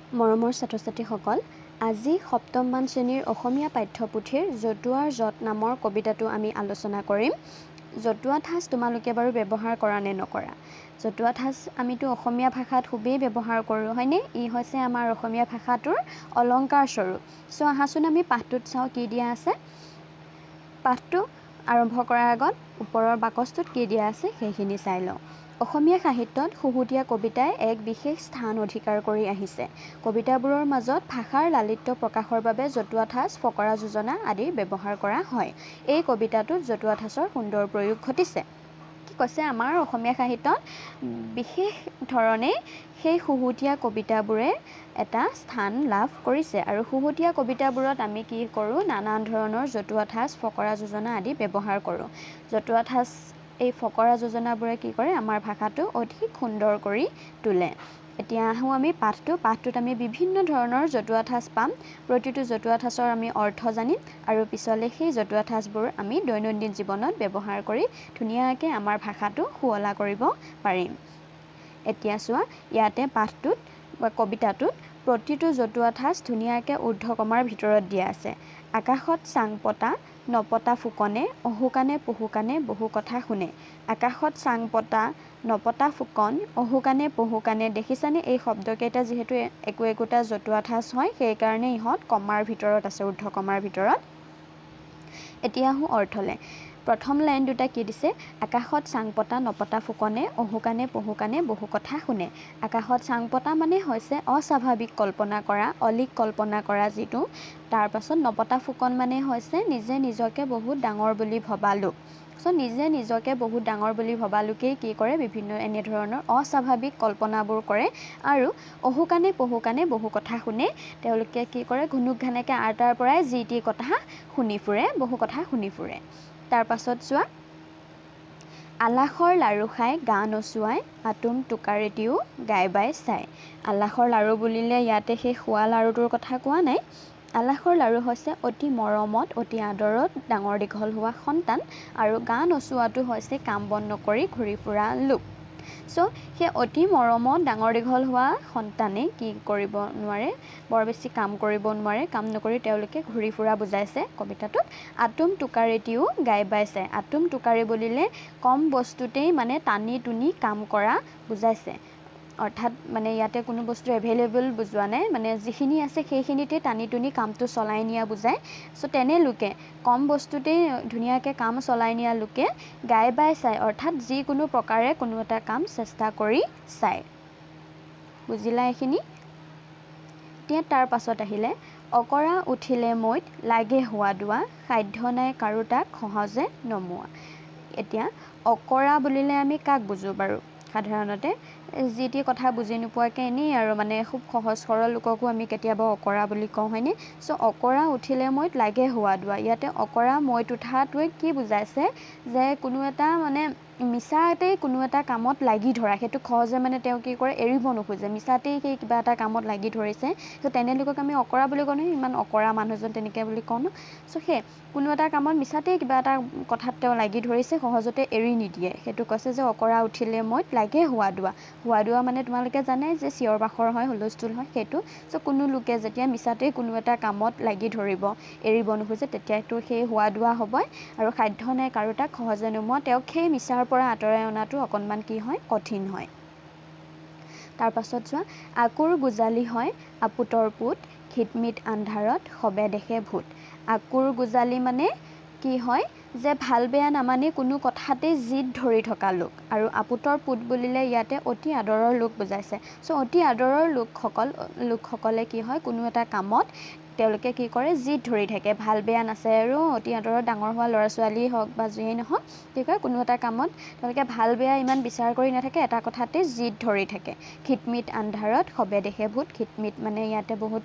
মৰমৰ ছাত্ৰ ছাত্ৰীসকল, আজি সপ্তমমান শ্ৰেণীৰ অসমীয়া পাঠ্যপুথিৰ জতুৱাৰ যঁত নামৰ কবিতাটো আমি আলোচনা কৰিম। জতুৱা ঠাঁচ তোমালোকে বাৰু ব্যৱহাৰ কৰা নে নকৰা? জতুৱা ঠাঁচ আমিতো অসমীয়া ভাষাত খুবেই ব্যৱহাৰ কৰোঁ, হয়নে? ই হৈছে আমাৰ অসমীয়া ভাষাটোৰ অলংকাৰ স্বৰূপ। চ' আহাচোন আমি পাঠটোত চাওঁ কি দিয়া আছে। পাঠটো আৰম্ভ কৰাৰ আগত ওপৰৰ বাকচটোত কি দিয়া আছে সেইখিনি চাই লওঁ। অসমীয়া সাহিত্যত খুহুতীয়া কবিতাই এক বিশেষ স্থান অধিকাৰ কৰি আহিছে। কবিতাবোৰৰ মাজত ভাষাৰ লালিত্য প্ৰকাশৰ বাবে জতুৱা ঠাঁচ, ফকৰা যোজনা আদিৰ ব্যৱহাৰ কৰা হয়। এই কবিতাটোত জতুৱা ঠাঁচৰ সুন্দৰ প্ৰয়োগ ঘটিছে। কি কৈছে? আমাৰ অসমীয়া সাহিত্যত বিশেষ ধৰণে সেই খুহুতীয়া কবিতাবোৰে এটা স্থান লাভ কৰিছে আৰু খুহুতীয়া কবিতাবোৰত আমি কি কৰোঁ? নানান ধৰণৰ জতুৱা ঠাঁচ, ফকৰা যোজনা আদি ব্যৱহাৰ কৰোঁ। জতুৱা ঠাঁচ, এই ফকৰা যোজনাবোৰে কি কৰে? আমাৰ ভাষাটো অধিক সুন্দৰ কৰি তোলে। এতিয়া আহোঁ আমি পাঠটো। পাঠটোত আমি বিভিন্ন ধৰণৰ জতুৱা ঠাঁচ পাম। প্ৰতিটো জতুৱা ঠাঁচৰ আমি অৰ্থ জানিম আৰু পিছলৈ সেই জতুৱা ঠাঁচবোৰ আমি দৈনন্দিন জীৱনত ব্যৱহাৰ কৰি ধুনীয়াকৈ আমাৰ ভাষাটো শুৱলা কৰিব পাৰিম। এতিয়া চোৱা, ইয়াতে পাঠটোত বা কবিতাটোত প্ৰতিটো জতুৱা ঠাঁচ ধুনীয়াকৈ ঊৰ্ধ্বকমাৰ ভিতৰত দিয়া আছে। আকাশত চাং পতা নপতা ফুকনে অহুকাণে পহুকাণে বহু কথা শুনে। আকাশত চাং পতা নপতা ফুকন অহুকাণে পহুকাণে, দেখিছানে? এই শব্দকেইটা যিহেতু একো একোটা জতুৱা ঠাঁচ হয়, সেইকাৰণে ইহঁত কমাৰ ভিতৰত আছে, ঊৰ্ধ্বকমাৰ ভিতৰত। এতিয়া আহোঁ অৰ্থলৈ। প্ৰথম লাইন দুটা কি দিছে? আকাশত চাং পতা নপতা ফুকনে অহুকাণে পহুকাণে বহু কথা শুনে। আকাশত চাং পতা মানে হৈছে অস্বাভাৱিক কল্পনা কৰা, অলিক কল্পনা কৰা যিটো। তাৰপাছত নপতা ফুকন মানে হৈছে নিজে নিজকে বহুত ডাঙৰ বুলি ভবা লোক। চ' নিজে নিজকে বহুত ডাঙৰ বুলি ভবা লোকেই কি কৰে? বিভিন্ন এনেধৰণৰ অস্বাভাৱিক কল্পনাবোৰ কৰে। আৰু অহুকাণে পহুকাণে বহু কথা শুনে, তেওঁলোকে কি কৰে? ঘুনুক ঘানেকৈ আৰ তাৰ পৰাই যি টি কথা শুনি ফুৰে, বহু কথা শুনি ফুৰে। তাৰপাছত চোৱা, আলাসৰ লাৰু খাই গা নচুৱাই আটোম টোকাৰিটিও গাই বাই চায়। আলাসৰ লাৰু বুলিলে ইয়াতে সেই খোৱা লাৰুটোৰ কথা কোৱা নাই। আলাসৰ লাৰু হৈছে অতি মৰমত, অতি আদৰত ডাঙৰ দীঘল হোৱা সন্তান আৰু গা নচুৱাটো হৈছে কাম বন নকৰি ঘূৰি ফুৰা লোক। চ' সেই অতি মৰমত ডাঙৰ দীঘল হোৱা সন্তানে কি কৰিব নোৱাৰে? বৰ বেছি কাম কৰিব নোৱাৰে। কাম নকৰি তেওঁলোকে ঘূৰি ফুৰা বুজাইছে কবিতাটোত। আটোম টোকাৰিটিও গাই বাইছে। আটোম টোকাৰি বুলিলে কম বস্তুতেই মানে টানি টুনি কাম কৰা বুজাইছে। অৰ্থাৎ মানে ইয়াতে কোনো বস্তু এভেইলেবল বুজোৱা নাই, মানে যিখিনি আছে সেইখিনিতে টানি টুনি কামটো চলাই নিয়া বুজায়। চ' তেনে লোকে, কম বস্তুতেই ধুনীয়াকৈ কাম চলাই নিয়া লোকে গাই বাই চায়, অৰ্থাৎ যিকোনো প্ৰকাৰে কোনো এটা কাম চেষ্টা কৰি চায়। বুজিলা এইখিনি? এতিয়া তাৰ পাছত আহিলে, অকৰা উঠিলে মৈত লাগে হোৱা দোৱা, সাধ্য নাই কাৰো তাক সহজে নমোৱা। এতিয়া অকৰা বুলিলে আমি কাক বুজোঁ বাৰু? সাধাৰণতে যি টি কথা বুজি নোপোৱাকৈ এনেই আৰু মানে খুব সহজ সৰল লোককো আমি কেতিয়াবা অকৰা বুলি কওঁ, হয়নে? চ' অকৰা উঠিলে মৈত লাগে হোৱা দোৱা। ইয়াতে অকৰা মৈত উঠাটোৱে কি বুজাইছে? যে কোনো এটা মানে মিছাতেই কোনো এটা কামত লাগি ধৰা, সেইটো সহজে মানে তেওঁ কি কৰে? এৰিব নোখোজে, মিছাতেই সেই কিবা এটা কামত লাগি ধৰিছে। চ' তেনে লোকক আমি অকৰা বুলি কওঁ নহয়, ইমান অকৰা মানুহজন তেনেকৈ বুলি কওঁ ন। চ' সেই কোনো এটা কামত মিছাতেই কিবা এটা কথাত তেওঁ লাগি ধৰিছে, সহজতে এৰি নিদিয়ে, সেইটো কৈছে যে অকৰা উঠিলে মৈত লাগে হোৱা দোৱা। হোৱা দোৱা মানে তোমালোকে জানাই যে চিঞৰ বাখৰ হয়, হুলস্থুল হয়, সেইটো। চ' কোনো লোকে যেতিয়া মিছাতেই কোনো এটা কামত লাগি ধৰিব, এৰিব নোখোজে, তেতিয়াতো সেই হোৱা দোৱা হ'বই। আৰু সাধ্য নাই কাৰো তাক সহজে নোমোৱা, তেওঁক সেই মিছাৰ পৰা আঁতৰাই অনাটো অকণমান কি হয়? কঠিন হয়। তাৰপাছত চোৱা, আকুৰ গোজালি হয় আপুতৰ পুত, ঘিটমিট আন্ধাৰত সবে দেখে ভূত। আকুৰ গোজালি মানে কি হয়? যে ভাল বেয়া নামানি কোনো কথাতেই জিদ ধৰি থকা লোক। আৰু আপুতৰ পুত বুলিলে ইয়াতে অতি আদৰৰ লোক বুজাইছে। চ' অতি আদৰৰ লোকসকলে কি হয়? কোনো এটা কামত তেওঁলোকে কি কৰে? জিদ ধৰি থাকে, ভাল বেয়া নাচায়। আৰু অতি আদৰত ডাঙৰ হোৱা ল'ৰা ছোৱালীয়েই হওক বা যিয়েই নহওক, কি কয়? কোনো এটা কামত তেওঁলোকে ভাল বেয়া ইমান বিচাৰ কৰি নাথাকে, এটা কথাতে জিদ ধৰি থাকে। ঘিটমিট আন্ধাৰত সবে দেখে ভূত। ঘিটমিট মানে ইয়াতে বহুত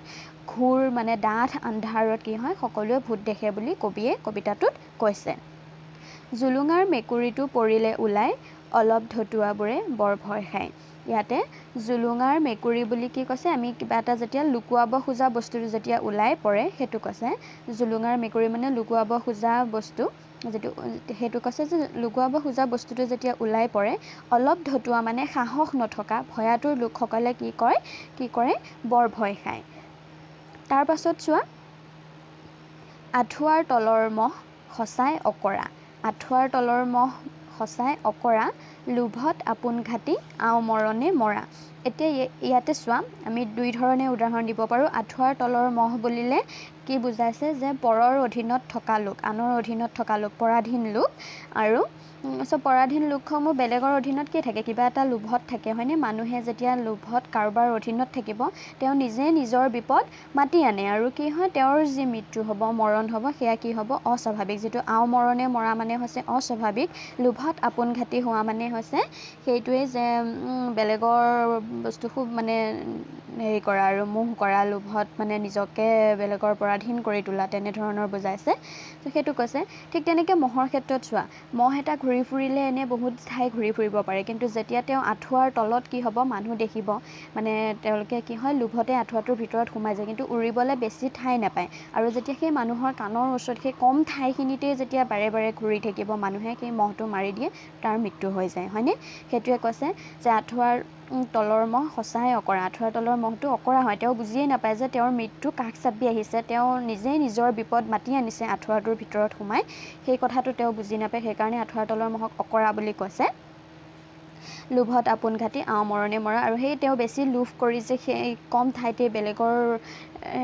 ঘোৰ মানে ডাঠ আন্ধাৰত কি হয়? সকলোৱে ভূত দেখে বুলি কবিয়ে কবিতাটোত কৈছে। জোলোঙাৰ মেকুৰীটো পৰিলে ওলাই, অলপ ধতুৱাবোৰে বৰ ভয় খায়। ইয়াতে জোলোঙাৰ মেকুৰী বুলি কি কৈছে? আমি কিবা এটা যেতিয়া লুকুৱাব খোজা বস্তুটো যেতিয়া ওলাই পৰে, সেইটো কৈছে। জোলোঙাৰ মেকুৰী মানে লুকুৱাব খোজা বস্তু। যিটো সেইটো কৈছে যে লুকুৱাব খোজা বস্তুটো যেতিয়া ওলাই পৰে, অলপ ধতুৱা মানে সাহস নথকা ভয়াতুৰ লোকসকলে কি কৰে বৰ ভয় খায়। তাৰ পাছত চোৱা, আঁঠুৱাৰ তলৰ মহ সঁচাই অকৰা। আঁঠুৱাৰ তলৰ মহ সঁচাই অকৰা, লোভত আপোন ঘাটি আও মৰণে মৰা। এতিয়া ইয়াতে চোৱা, আমি দুই ধৰণে উদাহৰণ দিব পাৰোঁ। আঁঠুৱাৰ তলৰ মহ বুলিলে কি বুজাইছে যে পৰৰ অধীনত থকা লোক, আনৰ অধীনত থকা লোক, পৰাধীন লোক। আৰু চ' পৰাধীন লোকসমূহ বেলেগৰ অধীনত কি থাকে, কিবা এটা লোভত থাকে, হয়নে? মানুহে যেতিয়া লোভত কাৰোবাৰ অধীনত থাকিব, তেওঁ নিজে নিজৰ বিপদ মাতি আনে আৰু কি হয়, তেওঁৰ যি মৃত্যু হ'ব, মৰণ হ'ব, সেয়া কি হ'ব, অস্বাভাৱিক। যিটো আও মৰণে মৰা মানে হৈছে অস্বাভাৱিক। লোভত আপোন ঘাটি হোৱা মানে হৈছে সেইটোৱেই যে বেলেগৰ বস্তু খুব মানে হেৰি কৰা আৰু মোহ কৰা, লোভত মানে নিজকে বেলেগৰ পৰাধীন কৰি তোলা, তেনেধৰণৰ বুজাইছে। ত' সেইটো কৈছে। ঠিক তেনেকৈ মহৰ ক্ষেত্ৰত চোৱা, মহ এটা ঘূৰি ফুৰিলে এনে বহুত ঠাই ঘূৰি ফুৰিব পাৰে, কিন্তু যেতিয়া তেওঁ আঁঠুৱাৰ তলত কি হ'ব, মানুহ দেখিব, মানে তেওঁলোকে কি হয়, লোভতে আঁঠুৱাটোৰ ভিতৰত সোমাই যায়, কিন্তু উৰিবলৈ বেছি ঠাই নাপায়। আৰু যেতিয়া সেই মানুহৰ কাণৰ ওচৰত সেই কম ঠাইখিনিতেই যেতিয়া বাৰে বাৰে ঘূৰি থাকিব, মানুহে সেই মহটো মাৰি দিয়ে, তাৰ মৃত্যু হৈ যায়, হয়নে? সেইটোৱে কৈছে যে আঁঠুৱাৰ তলৰ মহ সঁচাই অকৰা। আঁঠুৱাৰ তলৰ মহটো অকৰা হয়, তেওঁ বুজিয়েই নাপায় যে তেওঁৰ মৃত্যু কাষ চাপি আহিছে, তেওঁ নিজেই নিজৰ বিপদ মাতি আনিছে আঁঠুৱাটোৰ ভিতৰত সোমাই, সেই কথাটো তেওঁ বুজি নাপায়, সেইকাৰণে আঁঠুৱাৰ তলৰ মহক অকৰা বুলি কৈছে। লোভত আপোন ঘাটি আও মৰণে মৰা। আৰু সেই তেওঁ বেছি লোভ কৰি যে সেই কম ঠাইতে বেলেগৰ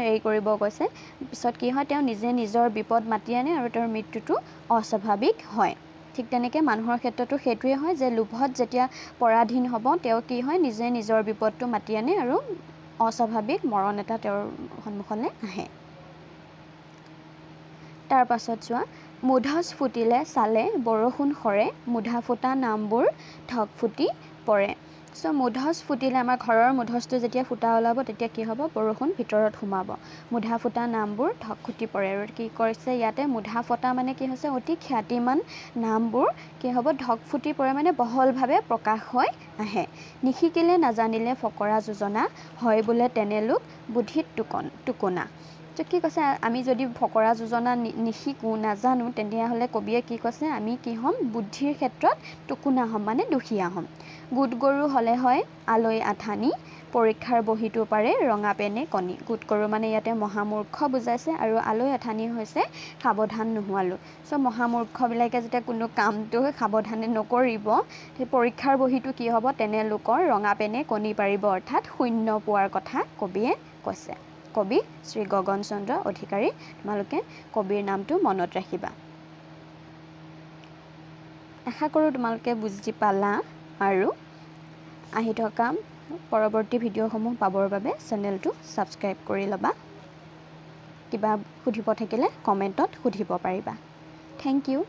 হেৰি কৰিব গৈছে, পিছত কি হয়, তেওঁ নিজে নিজৰ বিপদ মাতি আনে আৰু তেওঁৰ মৃত্যুটো অস্বাভাৱিক হয়। ঠিক তেনেকৈ মানুহৰ ক্ষেত্ৰতো সেইটোৱে হয় যে লোভত যেতিয়া পৰাধীন হ'ব, তেওঁ কি হয়, নিজে নিজৰ বিপদটো মাতি আনে আৰু অস্বাভাৱিক মৰণ এটা তেওঁৰ সন্মুখলৈ আহে। তাৰ পাছত চোৱা, মূধচ ফুটিলে চালে বৰষুণ সৰে, মুধা ফুটা নামবোৰ ঢক ফুটি পৰে। চ' মূধচ ফুটিলে, আমাৰ ঘৰৰ মূধচটো যেতিয়া ফুটা ওলাব, তেতিয়া কি হ'ব, বৰষুণ ভিতৰত সোমাব। মুধা ফুটা নামবোৰ ঢক ফুটি পৰে। আৰু কি কৰিছে ইয়াতে, মুধা ফটা মানে কি হৈছে, অতি খ্যাতিমান নামবোৰ কি হ'ব, ঢক ফুটি পৰে, মানে বহলভাৱে প্ৰকাশ হৈ আহে। নিশিকিলে নাজানিলে ফকৰা যোজনা, হয় বোলে তেনে লোক বুদ্ধিত টোকোনা। তো কি কৈছে, আমি যদি ফকৰা যোজনা নিশিকোঁ, নাজানো, তেতিয়াহ'লে কবিয়ে কি কৈছে, আমি কি হ'ম, বুদ্ধিৰ ক্ষেত্ৰত টোকোনা হ'ম, মানে দুখীয়া হ'ম। গোট গৰু হ'লে হয় আলৈ আথানি, পৰীক্ষাৰ বহীটো পাৰে ৰঙা পেনে কণী। গোট গৰু মানে ইয়াতে মহামূৰ্খ বুজাইছে, আৰু আলৈ আথানি হৈছে সাৱধান নোহোৱা লোক। চ' মহামূৰ্খবিলাকে যেতিয়া কোনো কামটো সাৱধানে নকৰিব, সেই পৰীক্ষাৰ বহীটো কি হ'ব, তেনে লোকৰ ৰঙা পেনে কণী পাৰিব, অৰ্থাৎ শূন্য পোৱাৰ কথা কবিয়ে কৈছে। কবি শ্ৰী গগন চন্দ্ৰ অধিকাৰী। তোমালোকে কবিৰ নামটো মনত ৰাখিবা। আশা কৰোঁ তোমালোকে বুজি পালা আৰু আহি থকা পৰৱৰ্তী ভিডিঅ'সমূহ পাবৰ বাবে চেনেলটো ছাবস্ক্ৰাইব কৰি ল'বা। কিবা সুধিব থাকিলে কমেণ্টত সুধিব পাৰিবা। Thank you.